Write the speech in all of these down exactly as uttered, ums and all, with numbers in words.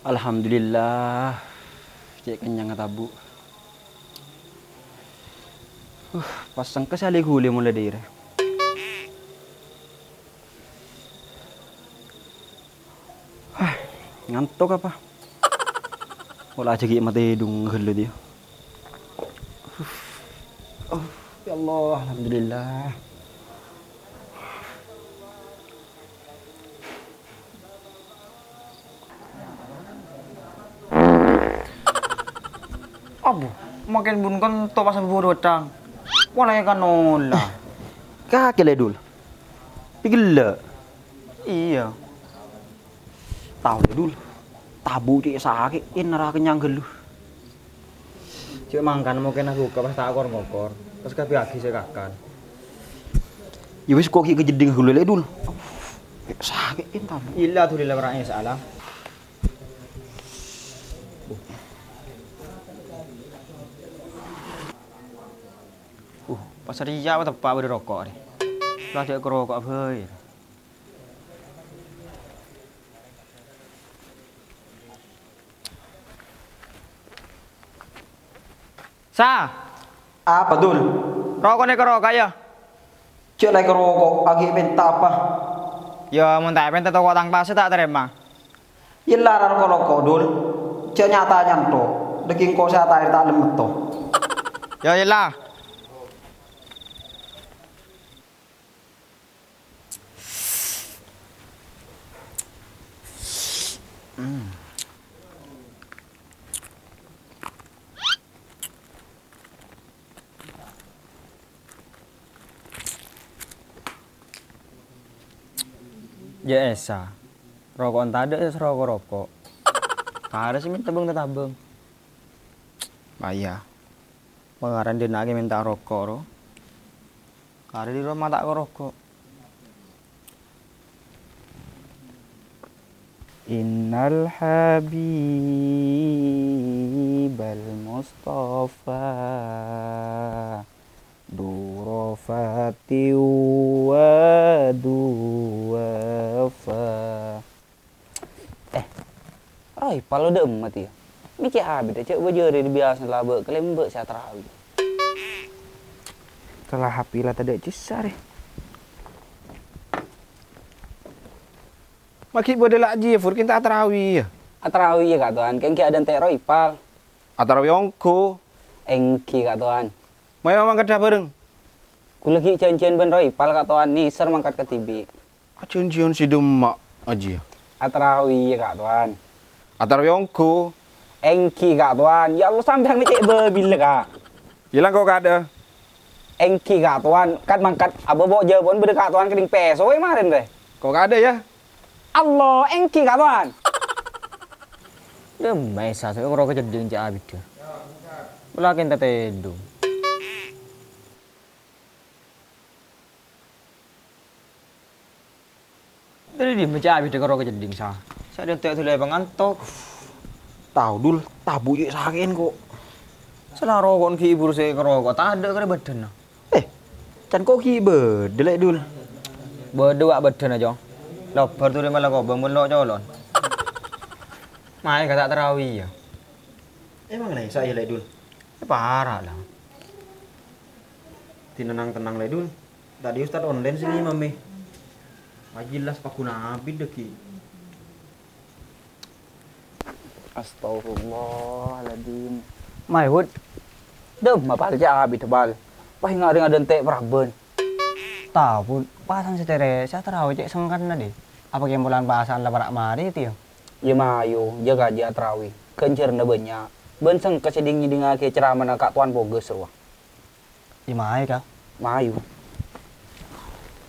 Alhamdulillah, cè' kennyang tabu'. Uh, pas sengka sè alè-ghulè molaè dhâri. Hah, ngantok apa? Pola jâ' ghi' matè dhungnga ghâllu, yâ. Oh, ya Allah, alhamdulillah. Abbhu, makin bun kento pas buru tang. Mulai kanola. Kakè lè, Dul. Pigella. Iyâ. Tao lè, Dul. Tabu' cè' sakè', èn ra kennyang ghâllu. Cè' mangkana mungkin bhuka pas ta' kor-ngokor, pas kabiyâghi sè kakan. Yâ wis, ko' ghi' kajeddhing ghâllu lè, Dul. Sakè' èn tabu'. Illa dhulillah, wara' èsala. Uh, pas rèya apa teppa' bâdâ roko' rè. La cè' karoko'a bhâi. Sa! Apa, Dul? Roko' nèka roko', yâ? Cè' la karoko', aghi' pènta apa? Yâ, mon ta' pènta toko tang pasè ta' tarèma. Yâ, la roko'-roko', Dul. Jhâ' nyata nyanto. Dâgging ko' sè atahir ta' lemmetto. Yâ, yâ, la. Hmm. Jâ' Esa, roko'na tadâ' sè roko'-roko'. Karè sè mènta bâng-tatabâng. Maya. Pangaran dina' ghi' mènta roko', ro. Karè dhi' roma ta' ko-roko'. Innal habibal mustafa durofati wa duwafa. Eh, Roy, palo dâ' emma, yâ? Mè' cè' abit, cè' bâjâ rè biyasana labâ' kalèmbâ' sè atarawi. Kala H P la tadâ' cè' sarè. Maghi' bâdâ la' jiyâ, Fur, kènta atarawi, yâ? Atarawi, yâ, Ka' Towan. Kèng ghi' adânte' Roy, pal. Atarawi ongghu. Èngghi, Ka' Towan. Mayu mangkadhâ bhâreng. Ghulâ ghi' jhânjhiyân bân Roy, pal, Ka' Towan, nèsèr mangkat kadhibi'. Ajhânjhiyân sè dâmma, Aji? Atarawi, yâ, Ka' Towan. Atarawi ongghu? Èngghi, Ka' Towan. Ya Allah, sampèyan mè' cè' bâbillâ, Ka'. Yâ, langko' kadâ. Èngghi, Ka' Towan. Kat-mangkat, abâ' bo' jâbâ'ân bâdâ Ka' Towan kènèng pèso, wè, marèn, rè. Ko' kadâ, yâ. Allah, èngghi, Ka' Towan. Dâmma Esa, sè karo kajeddhing cè' abiddhâ. Bâlâ kènta tèdung. Dâri dimma cè' abiddhâ karo kajeddhing, Sa? Sè adânte' dulâ èpangantok. Tao, Dul, tabu' cè' sakè'en, ko'. Sè la roko'na ghi' buru sè karoko', tadâ' karè bâdânna. Eh, can ko' ghi' bâdâ, Lè', Dul. Bâdâ, wa', bâdânna, Cong. Lobâr duri mala kobâng, bân lo'-colon. Mayu ka ta' tarawi, yâ. Emang lè, sa' iyâ, Lè', Dul? Eh, para', la. Ti nennang-tennang, Lè', Dul. Tadi ustad online sè ngimami. Wah, jelas paghun abit dâggi'. Astagfirullahaladzim. Mayu, Wut. Dâmma pal cè' abit, pal. Wah, nga-, rèng adânte' parabân. Tao, Put. Pasang sè terè, sè atarawi cè' sengkanna, dhi. Apa kèmolan pasang la para' marè, tèya? Yâ, mayu, jâgâ jiyâ atarawi. Ghânjhârânna bânnya'. Bân sengka sè dhing-, dhingngaghi ceramana Ka' Towan Poges, rowa. Yâ, mayu, Ka'. Mayu.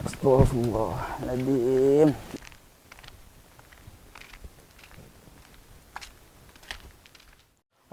Astagfirullahaladzim.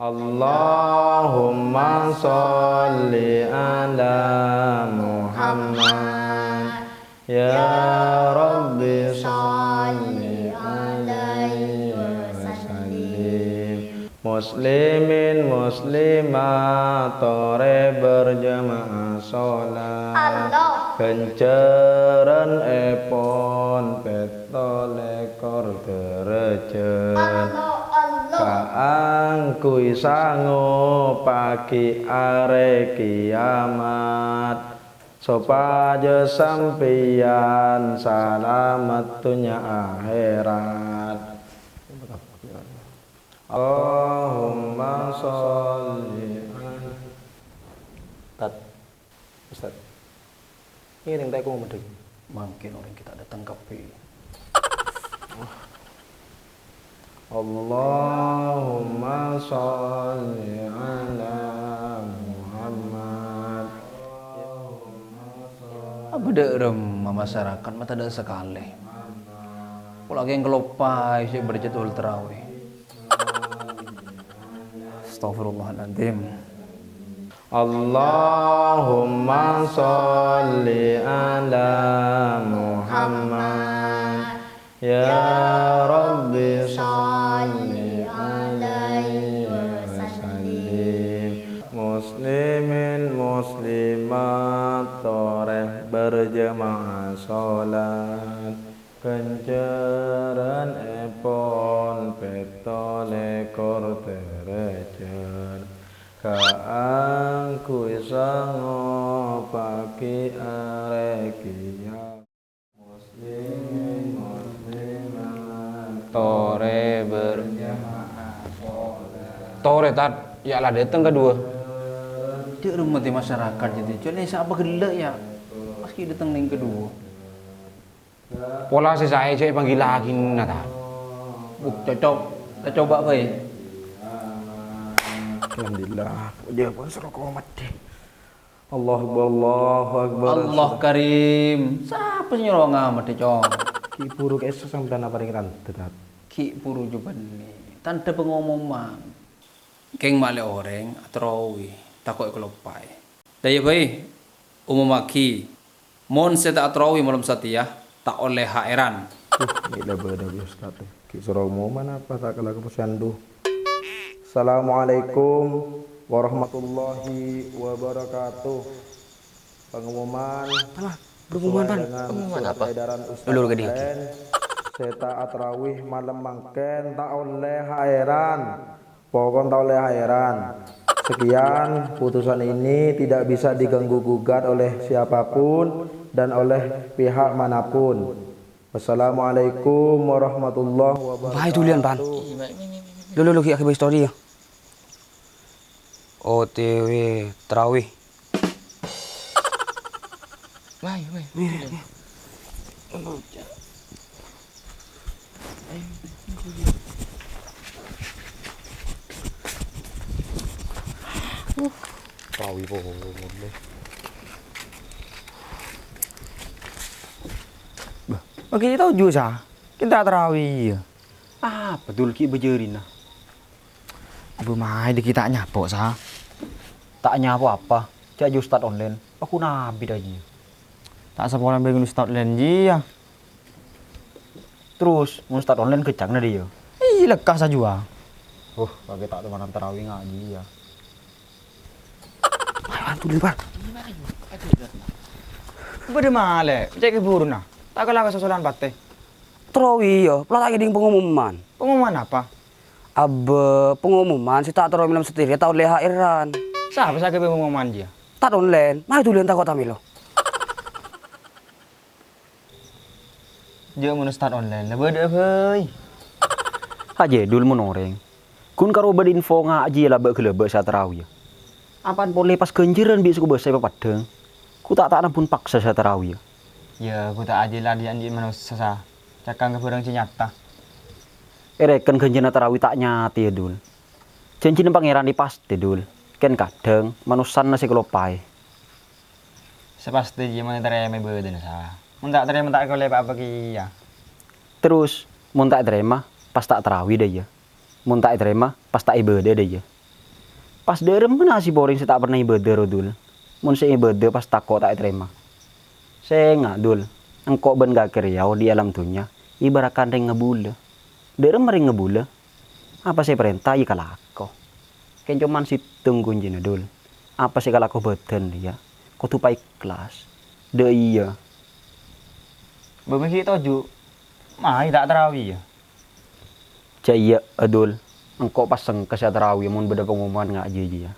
Allahumma sholli ala Muhammad. Ya Rabbi sholli alaihi wa sallim. Muslimin muslimat, torè berjamaah sholat. Allah. Ghânjhârânèpon pètto lèkor dârâjât. Allah, Allah. Kaangghuy sangopaghi arè kiamat, sopajâ sampèyan salamet dhunnya akhèrat. Allahumma sholli ala. Tat. Ustaz. Ngiring ta' kok medheng. Mangkèn orèng kita datang kabbhi. Allahumma sholli ala Muhammad. Abâ' dâ' remma masyarakat ma' tadâ' sakalè. Pola kèng kaloppaè sè bâdâ jadwal tarawih. Astagfirullahaladzim. Allahumma sholli ala Muhammad. Ya Rabbi sholli alaihi wa sallim. Muslimin muslimat, torè berjamaah sholat. Ghânjhârânèpon pètto lèkor dârâjhât, kaangghuy sangopaghi arè kiamat. Muslimin muslimat, torè berjamaah sholat. Torè, Tat, ya' la dâteng kaduwâ. Dâ' remma tè masyarakat jadi, cuma sapa ghellâ' ya', maskè dâteng nèng kaduwâ. Pola sè saè jhâ' èpangghi lakèna, ta? Uh, cocok. Ta' coba bhâi. Alhamdulillah. Iyâ, pon soro komat, deh. Allahu Akbar, Allahu Akbar. Allah Karim. Sapa sè nyoro ngamet, Cong? Ghi' buru kèso sampèyan aparèng tandhâ, Tat. Ghi' buru jhubânnè. Tandhâ pangomoman. Kèng ma'lè orèng atarawi, tako' èkaloppaè. Dâ' iyâ bhâi, omommaghi, mon sè ta' atarawi malem satèya, ta' ollè haèran. Uh, ghi' la bâdâ, Ustaz. Ghi' soro omoman apa ta' kala kaposèyan, du. Assalamualaikum warahmatullahi wabarakatuh. Pengumuman. Alah, pengumuman, Pan. Sesuai dengan surat edaran Ustaz Dulur gede. Online, sè ta' atarawi malem mangkèn ta' ollè haèran. Pokon ta' ollè haèran. Sekian, putusan ini tidak bisa diganggu gugat oleh siapapun dan oleh pihak manapun. Wassalamualaikum warahmatullahi wabarakatuh. Bhâi, duliyân, Pan. Lo, lo, lo, ghi' aghâbây story, yâ. O T W tarawih. Bhâi, bhâi. Iya, iya. Tarawih po, ngomong deh. Bâh, bâgi tao jus, ah. Kita tarawih, ya. Apa, Dul, ghi' bâjârina? Bâ maè dâgghi' ta' nyapo, Sa. Ta' nyapo apa? Jhâ' jhâ' ustad online. Aku nabi dâ' iyâ. Ta' sapola bâgiyân ustad online jiyâ. Terros, mon ustad online kencang na dâ' iyâ? Iyâ, lekkas ajuwa. Uh, paghi' ta' tomanan tarawih ngajhi, yâ. Ayo, antu lempar. Bâdâ malè, cè' kèburuna. Ta' kala kasosolan patè. Tarawih, yâ, pla ta' ngèdhing pengumuman. Pengumuman apa? Abbâ, pengumuman sè ta' tarawih malem satèya ta' ollè haèran. Sapa sè aghâbây pengumuman jiyâ? Ustad online, maè duliyân tako' ta' mèlo. Jhâ' mon ustad online la bâdâ'â bhâi. Ajâ, Dul, mon orèng. Ghun karo bâdâ info ngajhi la bâ'-ghâlâbâ' sè atarawiyâ. Apaan polè pas ghânjhârân bi' sè kobâsa èpapeddhâng. Ghu ta'-ta'an ampon paksa sè atarawiyâ. Yâ, ghu ta' ajâ la dhi'-andhi' manossa, Sa. Ca'na ka bhârâng sè nyata. Èrèken ghânjhârân atarawi ta' nyatè, yâ, Dul. Jhânjhina Pangèran è pastè, Dul. Kèng kadhâng manossana sè kaloppaè. Sè pastè jiyâ mon ètarèma è bâdâna, Sa. Mon ta' tarèma ta' èkaollè pa-apa kèya. Terros, mon ta' ètarèma, pas ta' tarawih dâ' iyâ. Mon ta' ètarèma, pas ta' ibâdâ dâ' iyâ. Pas dâ' remmana nasib orèng sè ta' pernah ibâdâ, ro, Dul? Mon sè ibâdâ pas tako' ta' ètarèma. Sènga', Dul, engko' bân kakè rèya odi' è alam dhunnya, ibarat kan rèng ngabulâ. Dâ' remma rèng ngabulâ? Apa sè èparènta, yâ èkalako. Kèng coma sèttong koncèna, Dul. Apa sè èkalako bâdân rèya kodhu paèhlas. Dâ' iyâ. Bâ' mè' ghi' toju', maè ta' tarawih, yâ? Jhâ' iyâ, Dul. Engko' pas sengka sè atarawi, mon bâdâ pangomoman nga' jiyâ-jiyâ.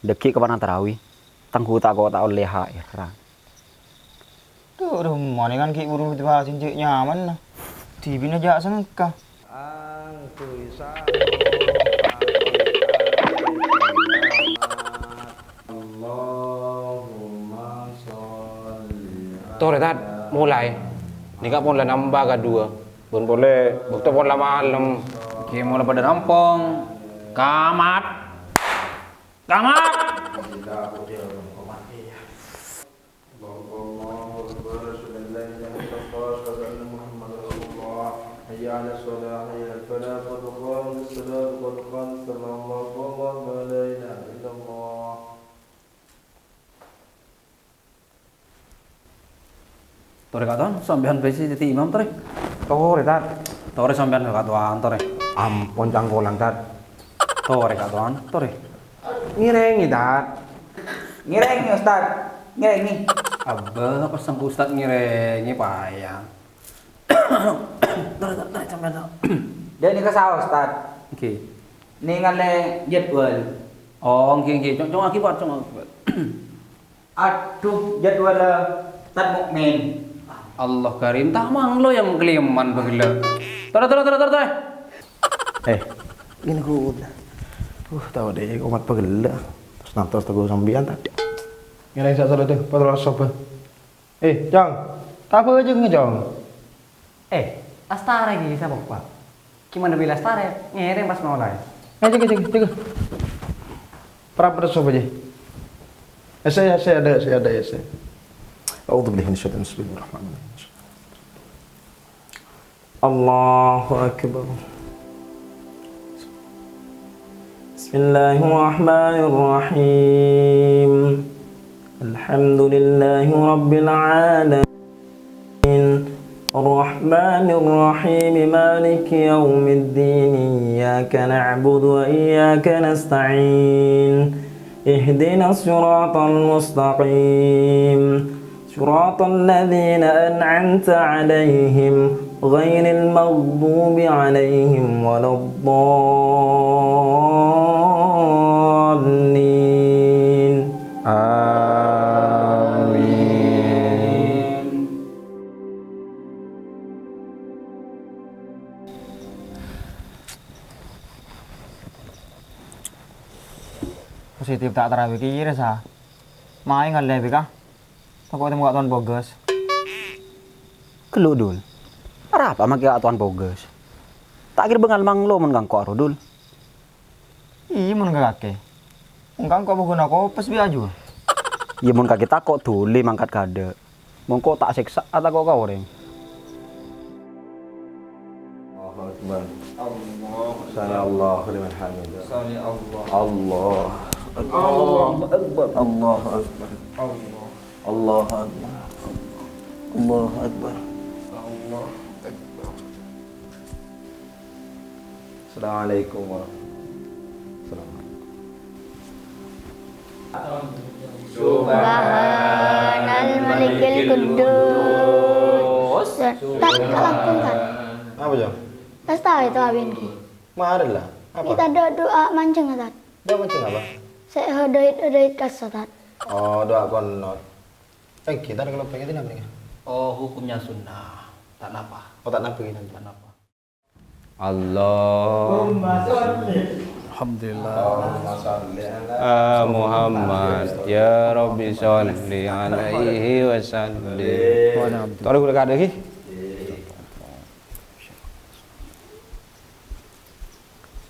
Dâgghi' ka pana' atarawi, tang ghu tako' ta' ollè H R-an. Dhu, dhu, manèngan ghi' buru dibahas cè' nyamanna. Dhibi'na jhâ' sengka. Torè, Tad, molaè. Nèka pon la nambâ kaduwâ. Bân polè, bâkto pon la malem. Ghi' molaè padâ rampong. Kamat. Kamat. Allahu Akbar, asyhadu an la ilaha illallah, asyhadu anna Muhammadar Rasulullah. Hayya 'alas shalah, hayya 'alal falah, qad qamatis shalah, qad qamatis shalah, Allahu Akbar, la ilaha illallah. Torè, Katowan, sampèyan bâi sè dhâddhi imam, torè. Torè, Tad. Torè, sampèyan, Katowan, torè. Ampon cangkolang, Tad. Torè, Katowan, torè. Ngèrèngè, Tad. Ngèrèngè, Ustad. Ngèrèngè. Abbâ, pas sengka Ustad ngèrèngè, paya. Torè, Tad, torè, sampèyan, Tad. Dâ' nèka saos, Tad. Èngghi. Nèngalè jadwal. Oh, èngghi, èngghi. Cong-, congaghi, Pak, congaghi, Pak. Adhu, jadwalla Tad Mukmin. Allah Karim, ta' manglo ya mangkaliman bâgellâ'. Torè, torè, torè, torè, torè. Eh, ini guna. Uh, tao deh, komat bâgellâ'. Terus nantos teguh sambiyan tadi. Ngene sa' solo tuh, patros soba. Eh, Cong. Ta' bâjâng, Cong. Eh, Lastare ghi sapa, Pak? Gimana bi' Lastare? Ngèrèng pas molaè. Eh, jaga, jaga, jaga. Perap terus sapa, Ji? Ese, ese, ada, ese, ada, ese. A'udzubillahi minasyaitonir rajim. Bismillahirrahmanirrahim. Allahu Akbar. Bismillahirrahmanirrahim. Alhamdulillahi rabbil alamin. Arrahmanirrahim. Maliki yaumiddin. Iyyaka na'budu wa iyyaka nasta'in. Ihdinas siratal mustaqim. Siratal ladzina an'amta 'alaihim ghairil maghdubi 'alaihim waladdallin. Amin. Positif ta' tarawih kèya, Sa. Maèng ngallè bi' ka. Tako' tèmmo Katowan Pogas. Ghellu, Dul. Arapa makè Katowan Pogas? Ta' kèra bângal manglo mon ka engko' aro, Dul. Iyâ, mon ka kakè. Mon ka engko' poguna kopes bi' ajuwâ. Iyâ, mon kakè tako' dhuli mangkat kaadâ'. Mongko ta' sèksa atako' ka orèng. Allahu Akbar. Allah. Sami Allahu liman hamidah. Sami Allah. Allah. Allahu Akbar. Allahu Akbar. Allah. Allahu Akbar. Allahu Akbar. Allahu Akbar. Assalamualaikum warahmatullahi wabarakatuh. Assalamualaikum. Subhanal Malikil Quddus. Tad, kalangkong, Tad. Apa, Jang? Pas tahu itu abin ki. Mari lah. Apa? Kita doa, doa mancing, Tad. Doa mancing apa? Saya hodait, hodait kasa, Tad. Oh, doa konot. Eh, kita ada kalau pengen apa nih? Oh, hukumnya sunnah. Tak napa. Oh, tak napa gini. Tak napa. Allah. Alhamdulillah. Allahumma shalli ala Ah, Muhammad, ya Rabbi shalli alaihi wa sallim. Wa na'am. Tolong udah kada ki?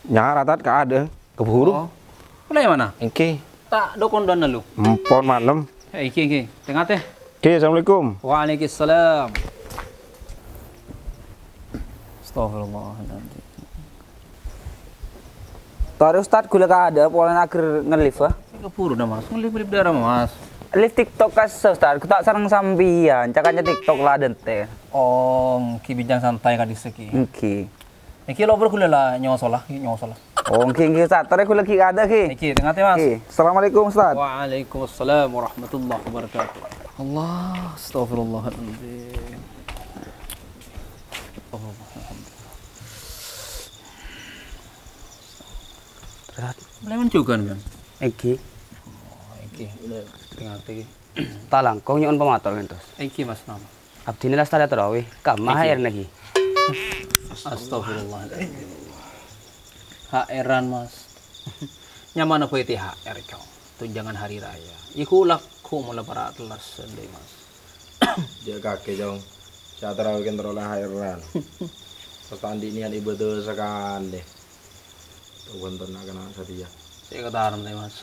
Nyara, Tad, ka adâ'. Keburu. Oh. Mulai mana? Èngghi. Ta' dukun don lu. Empon malem. Eh, èngghi, èngghi. Tengah teh. Oke, assalamualaikum. Waalaikumsalam. Astagfirullahaladzim. Tore Ustad, ghulâ ka adâ', polana ager nge-live, ah. Keburu dah, Mas. Nge-live, live dârâ, Mas. Live TikTok kassa, Ustad. Ghulâ ta' sareng sampèyan. Cakanya TikTok la dente. Oh, èngghi, bhâjâng santai ka dissa' ki. Èngghi. Nèkè lobâr ghulâ la nyosola, nyosola. Oh, èngghi, èngghi, Ustad. Tore ghulâ ghi' ka adâ', ghi. Nèkè, tengah teh, Mas. Èngghi. Assalamualaikum, Ustad. Waalaikumsalam warahmatullahi wabarakatuh. Allah, astagfirullahaladzim. Astagfirullahaladzim. Lèman jhughân, kan? Èngghi. Oh, èngghi. Tè-ngatè, èngghi. Ta' langkong nyo'on pamator, ngentos. Èngghi, Mas, napa? Abdhina lastarè tarawih. Kamma Èngghi. H R-na, èngghi. Astagfirullahaladzim. H R-an, Mas. Nyamana bhâi T H R, Cong. Tunjangan hari raya. Iku lagghu' mola para' tellas sèndhi, Mas. Jhâ' kakè, Cong. Sè atarawè kèng terro la H R-an. Pas ta' andi' niat ibadah sakalè. Tao bhunten na'-kana' satèya. Sè èkatarèm, Mas.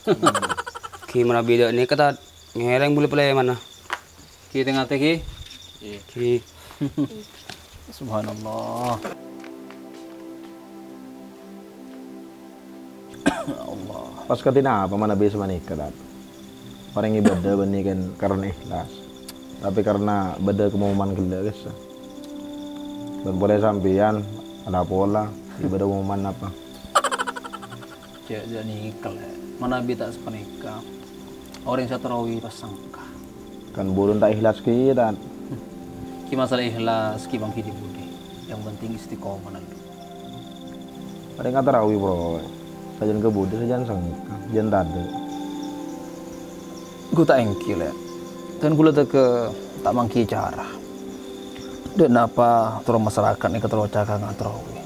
Ghi manabi dâ' nèka ta' ngèrèng bulâ palèmana. Ghi tè-ngatè, ghi. Ghi. Subhanallah. Allah. Pas kadhi napa manabi sapanèka, Tad? Orèng ibadah bânnè kan karna ikhlas. Tapè karna bâdâ kamoman ghellâ', guys. Bân polè sampèyan, ala pola, ibadah kamoman napa? Jhâ', jhâ' nèka, Lè'. Manabi ta' sapanèka, orèng sè atarawè pas sengka. Kan buru ta' ikhlas kèya, Tad. Ghi masalah ikhlas, ghi bân ghi di-budi. Yang penting istiqomah, Lè'. Orèng atarawè, bro. Sajân ka budi, sajân sengka, jân tadâ'. Ghu ta' èngghi, Lè'. Dân kaulâ tèghâ ta' mangghi cara. Dâ' napa terro masarakat nèka terro cakang atarawè.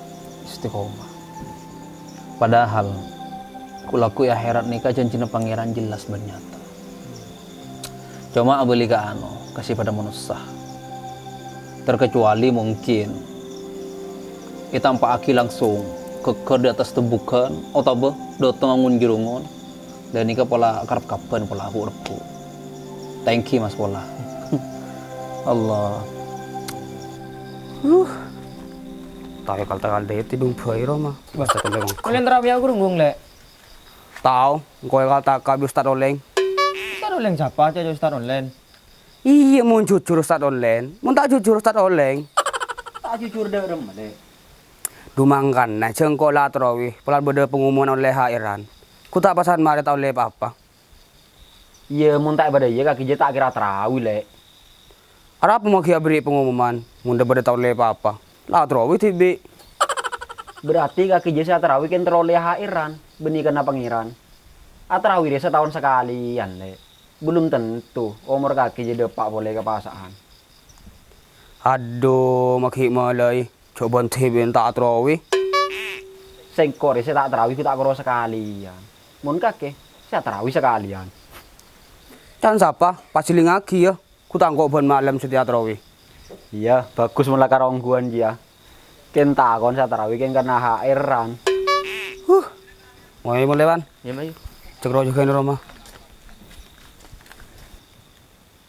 Istiqomah. Padahal, ghu-lagghu' è akhèrat nèka jhânjhina Pangèran jelas bân nyata. Coma abâli ka ano, ka sè padâ manossa. Terkecuali mungkin ètampa'aghi langsung ghâggâr di attas tembugân otabâ dâteng ngon-jhurungon, dan nèka pola karep kabbhân pola bu'-rebbhu'. Tèngghi, Mas, pola. Allah. Huh. Tayo kal-takal dâ' tèdung bhâi, Roma. Wah, satu memang. Kalian terawih aku runggung, Lè'. Tao, engko' èkal-taka bi' Ustad Olèng. Ustad Olèng sapa? Ca'na Ustad Olèng. Iyâ, mon jujur Ustad Olèng. Mon ta' jujur Ustad Olèng. Ta' jujur dâ' remma, Lè'. Dhu mangkana, jhâ' engko' la atarawè, polana bâdâ pengumuman ollè H R-an. Ghu ta' pasan marè ta' ollè pa-apa. Iyâ, mon ta' bâdâ iyâ, kakè jhâ' ta' kèra atarawè, Lè'. Arapa mon ghi' aberri' pengumuman, mon dâ' bâdâ ta' ollè pa-apa? La atarawè dhibi'. Berarti kakè jhâ' sè atarawè kèng terro ollè H R-an, bânnè karna Pangèran. Atarawè rè sataon sakalèyan, Lè'. Belum tentu omor kakè jhâ' dâpa' polè ka pasa'an. Adhu, maghi' malaè, jhâ' bân dhibi' ta' atarawè. Sèngko' rè sè ta' atarawè ghu ta' koro sakalèyan. Mon kakè, sè atarawè sakalèyan. Can sapa? Pajhilingngaghi, yâ. Ghu ta' engko' bân malem sè ta' atarawè. Iyâ, bagus mon la karongghuwân, jiyâ. Kèng takon sè atarawè kèng karna H R-an. Huh. Ngoyè molè, Wan. Iyâ, Mayu. Cèk roh jhughân, Roma.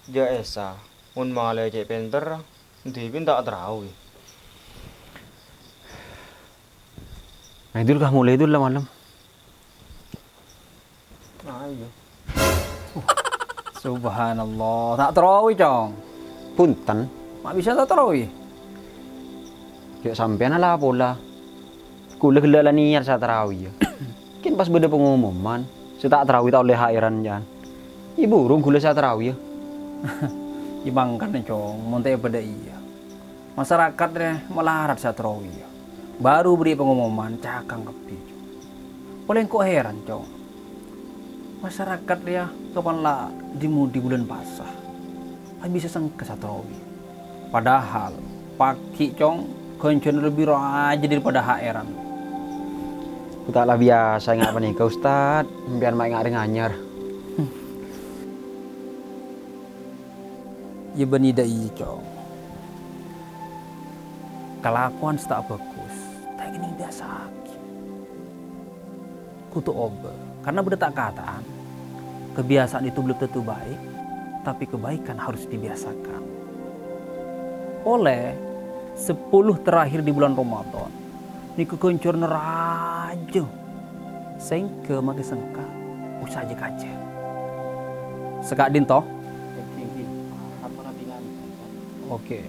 Jhâ' Esa, mon malaè cè' pènter, dhibi' ta' atarawè. Ayo, Dul, kah molè, Dul, la malem. Ayo. Subhanallah, ta' atarawè, Cong. Punten. Ma' bisa ta' atarawè? Jhâ' sampèyan la pola. Kaulâ ghellâ' la niyat sè atarawè, yâ. Kèng pas bâdâ pengumuman, sè ta' atarawè ta' ollè H R-an, jhân. Iyâ burung kaulâ sè atarawè, yâ. Iyâ mangkana, Cong, mon ta' bâdâ iyâ. Masarakat rè malarat sè atarawè, yâ. Bâru bâdâ pengumuman cakang kabbhi, Cong. Polè engko' heran, Cong. Masarakat rèya kapan la dhi-mudhi bulân pasa. La bisa sengka sè atarawè. Padahal, pagghi', Cong, ghânjhârânna lebbi rajâ daripada H R-an. Ghu ta' la biyasa enga' panèka, Ustad. Sampèyan ma' enga' rèng anyar. Iyâ bânnè dâ' iyâ, Cong. Kalakowan sè ta' bhâghus, ta' kènèng biyasa'aghi. Kodhu obâ, karna bâdâ ta'-kata'an, kebiasaan itu belum tentu baik, tapi kebaikan harus dibiasakan. Polè, sepuluh terakhir di bulan Ramadan, nèka ghânjhârânna rajâ, sèngghâ makè sengka, usaha jâ-kajâ. Saka'dinto? Oke.